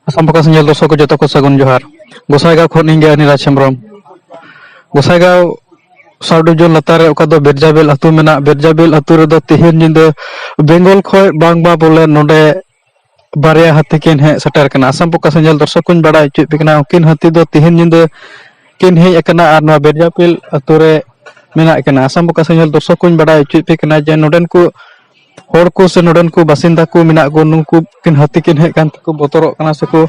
आसाम प्रकाश ᱧᱮᱞ ᱫᱚᱨᱥᱚᱠ ᱠᱚ ᱡᱚᱛᱚ ᱠᱚ ᱥᱟᱹᱜᱩᱱ ᱡᱚᱦᱟᱨ। ᱜᱚᱸᱥᱟᱭᱜᱟᱸᱣ ᱠᱷᱚᱱ ᱤᱧ ᱜᱮ ᱚᱱᱤᱨᱟᱡᱽ ᱦᱮᱢᱵᱨᱚᱢ। ᱜᱚᱸᱥᱟᱭᱜᱟᱸᱣ ᱥᱟᱵ ᱰᱤᱵᱷᱤᱡᱚᱱ ᱞᱟᱛᱟᱨ ᱨᱮ ᱚᱠᱟ ᱫᱚ ᱵᱮᱨᱡᱟᱵᱮᱞ ᱟᱹᱛᱩ ᱢᱮᱱᱟᱜ, ᱵᱮᱨᱡᱟᱵᱮᱞ ᱟᱹᱛᱩ ᱨᱮᱫᱚ ᱛᱮᱦᱮᱧ ᱧᱤᱫᱟᱹ ᱵᱮᱝᱜᱚᱞ ᱠᱷᱚᱱ ᱵᱟᱝᱢᱟ ᱵᱚᱞᱮ ᱱᱚᱰᱮ ᱵᱟᱨᱭᱟ ᱦᱟᱹᱛᱤ ᱠᱤᱱ ᱦᱮᱡ ᱥᱮᱴᱮᱨ ᱠᱟᱱᱟ। ᱟᱥᱟᱢ ᱯᱨᱚᱠᱟᱥ ᱧᱮᱞ ᱫᱚᱨᱥᱚᱠ ᱠᱚᱧ ᱵᱟᱲᱟᱭ ᱦᱚᱪᱚᱭᱮᱫ ᱯᱮ ᱠᱟᱱᱟ, ᱩᱱᱠᱤᱱ ᱦᱟᱹᱛᱤ ᱫᱚ ᱛᱮᱦᱮᱧ ᱧᱤᱫᱟᱹ ᱠᱤᱱ ᱦᱮᱡ ᱟᱠᱟᱱᱟ ᱟᱨ ᱱᱚᱣᱟ ᱵᱮᱨᱡᱟᱵᱮᱞ ᱟᱹᱛᱩ ᱨᱮ ᱢᱮᱱᱟᱜ ᱠᱤᱱᱟ। ᱟᱥᱟᱢ ᱯᱨᱚᱠᱟᱥ ᱧᱮᱞ ᱫᱚᱨᱥᱚᱠ ᱠᱚᱧ ᱵᱟᱲᱟᱭ ᱦᱚᱪᱚᱭᱮᱫ ᱯᱮ ᱠᱟᱱᱟ ᱡᱮ ᱱᱚᱰᱮᱱ ᱠᱚ ᱦᱚᱲ ᱠᱚ ᱥᱮ ᱱᱚᱰᱮᱱ ᱠᱚ ᱵᱟᱥᱤᱱᱫᱟ ᱠᱚ ᱢᱮᱱᱟᱜ ᱠᱚ, ᱱᱩᱠᱩ ᱠᱤᱱ ᱦᱟᱹᱛᱤ ᱠᱤᱱ ᱦᱮᱡ ᱠᱟᱱ ᱛᱮᱠᱚ ᱵᱚᱛᱚᱨᱚᱜ ᱠᱟᱱᱟ ᱥᱮᱠᱚ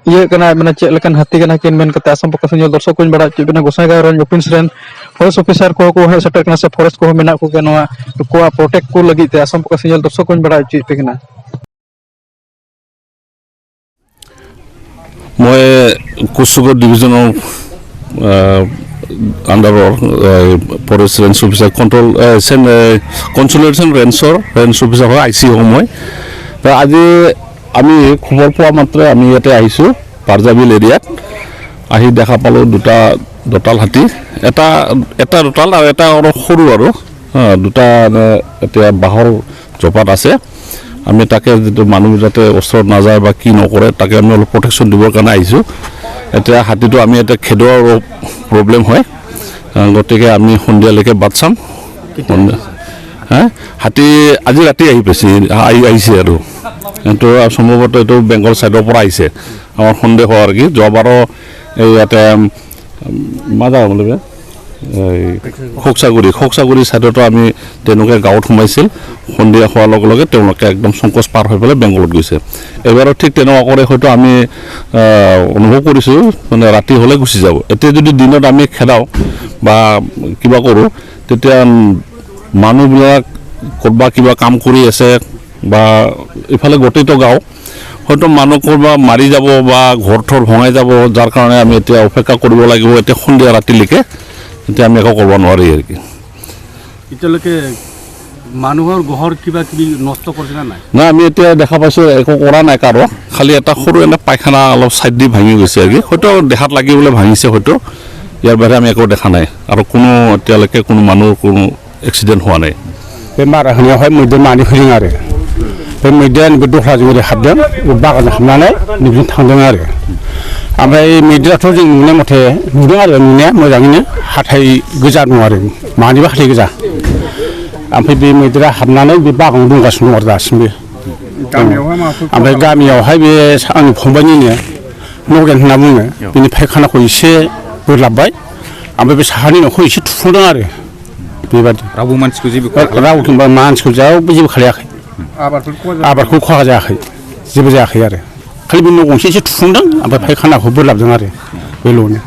ᱤᱭᱟᱹᱜ ᱠᱟᱱᱟ, ᱢᱟᱱᱮ ᱪᱮᱫ ᱞᱮᱠᱟᱱ ᱦᱟᱹᱛᱤ ᱠᱟᱱᱟ ᱠᱤᱱ ᱢᱮᱱ ᱠᱟᱛᱮ। ᱟᱥᱟᱢ ᱯᱨᱚᱠᱟᱥ ᱧᱮᱞ ᱫᱚᱨᱥᱚᱠ ᱠᱚᱧ ᱵᱟᱲᱟᱭ ᱦᱚᱪᱚᱭᱮᱫ ᱵᱮᱱᱟ, ᱜᱚᱸᱥᱟᱭᱜᱟᱸᱣ ᱨᱮᱱ ᱚᱯᱷᱤᱥ ᱨᱮᱱ ᱯᱷᱚᱨᱮᱥᱴ ᱚᱯᱷᱤᱥᱟᱨ ᱠᱚᱦᱚᱸ ᱠᱚ ᱦᱮᱡ ᱥᱮᱴᱮᱨ ᱠᱟᱱᱟ ᱥᱮ ᱯᱷᱚᱨᱮᱥᱴ ᱠᱚᱦᱚᱸ ᱢᱮᱱᱟᱜ ᱠᱚᱜᱮᱭᱟ ᱱᱚᱣᱟ ᱱᱩᱠᱩᱣᱟᱜ ᱯᱨᱚᱴᱮᱠᱴ ᱠᱚ ᱞᱟᱹᱜᱤᱫ ᱛᱮ। ᱟᱥᱟᱢ ᱯᱨᱚᱠᱟᱥ ᱧᱮᱞ ᱫᱚᱨᱥᱚᱠ ᱠᱚᱧ ᱵᱟᱲᱟᱭ ᱦᱚᱪᱚᱭᱮᱫ ᱯᱮ ᱠᱟᱱᱟ। মই কোচচুকৰ ডিভিজনৰ আণ্ডাৰৰ forest range officer, control consolidation ৰেঞ্জৰ ৰেঞ্জ অফিচাৰ হয়, I C হওঁ মই। তো আজি আমি খবৰ পোৱা মাত্ৰে আমি ইয়াতে আহিছোঁ। বাৰজাবিল এৰিয়াত আহি দেখা পালোঁ দুটা দঁতাল হাতী, এটা এটা দঁতাল আৰু এটা অলপ সৰু আৰু দুটা এতিয়া বাঁহৰ জপাত আছে। আমি তাকে যিটো মানুহ যাতে ওচৰত নাযায় বা কি নকৰে তাকে আমি অলপ প্ৰটেকশ্যন দিবৰ কাৰণে আহিছোঁ। এতিয়া হাতীটো আমি এতিয়া খেদোৱাৰ অলপ প্ৰব্লেম হয়, গতিকে আমি সন্ধিয়ালৈকে বাট চাম। হা, হাতী আজি ৰাতি আহি পাইছে, আহি আহিছে আৰু এইটো সম্ভৱতঃ এইটো বেংগল ছাইডৰ পৰা আহিছে, আমাৰ সন্দেহ আৰু কি। যোৱাবাৰো এই ইয়াতে মাজা বোলে এই খোকচাগুৰি ছাইডতো আমি তেনেকুৱা গাঁৱত সোমাইছিল, সন্ধিয়া হোৱাৰ লগে লগে তেওঁলোকে একদম সংকোচ পাৰ হৈ পেলাই বেংগলত গৈছে। এইবাৰো ঠিক তেনেকুৱা কৰে হয়তো আমি অনুভৱ কৰিছোঁ, মানে ৰাতি হ'লে গুচি যাব। এতিয়া যদি দিনত আমি খেদাওঁ বা কিবা কৰোঁ তেতিয়া মানুহবিলাক ক'ৰবাত কিবা কাম কৰি আছে বা ইফালে গোটেইটো গাঁও হয়তো মানুহ ক'ৰবাত মাৰি যাব বা ঘৰ থৰ ভঙাই যাব, যাৰ কাৰণে আমি এতিয়া অপেক্ষা কৰিব লাগিব এতিয়া সন্ধিয়া ৰাতিলৈকে। এতিয়া আমি একো কৰিব নোৱাৰি আৰু কি। এতিয়ালৈকে মানুহৰ ঘৰ কিবা কিবি নষ্ট কৰিছে নে নাই? নাই, আমি এতিয়া দেখা পাইছোঁ একো কৰা নাই কাৰো, খালি এটা সৰু এনে পায়খানা অলপ ছাইড দি ভাঙি গৈছে আৰু কি, হয়তো দেখাত লাগি বোলে ভাঙিছে হয়তো, ইয়াৰ বাহিৰে আমি একো দেখা নাই আৰু কোনো এতিয়ালৈকে কোনো মানুহৰ কোনো এক্সিডেণ্ট হোৱা নাই। बे मारा होनायावहाय मैदेर मानै फैदों आरो बे मैदेरा नैबे दख्लाजों ओरै हाबदों, बे बागानजों हाबनानै नैबेजों थांदों आरो। ओमफ्राय मैदेराथ' जों नुनाय मथे नुदों आरो नुनाया मोजाङैनो हाथाइ गोजा दं आरो मानैबो हाथाइ गोजा। ओमफ्राय बे मैदेरा हाबनानै बे बागानाव दंगासिनो दं आरो दासिमबो। ओमफ्राय गामियावहाय बे आंनि फंबायनिनो नगेन होनना बुङो, बिनि फायखानाखौ एसे बोरलाबबाय, ओमफ्राय बे साहानि न'खौ एसे थुफ्लंदों आरो बेबादि। रावबो मानसिखौ जेबो रावबो मानसिखौ जेबो जेबो खालायाखै, आबादखौ खहा जायाखै, जेबो जायाखै आरो खालि बे न' गंसे एसे थुफ्लंदों, ओमफ्राय फायखानाखौ बोरलाबदों आरो बेल'नो।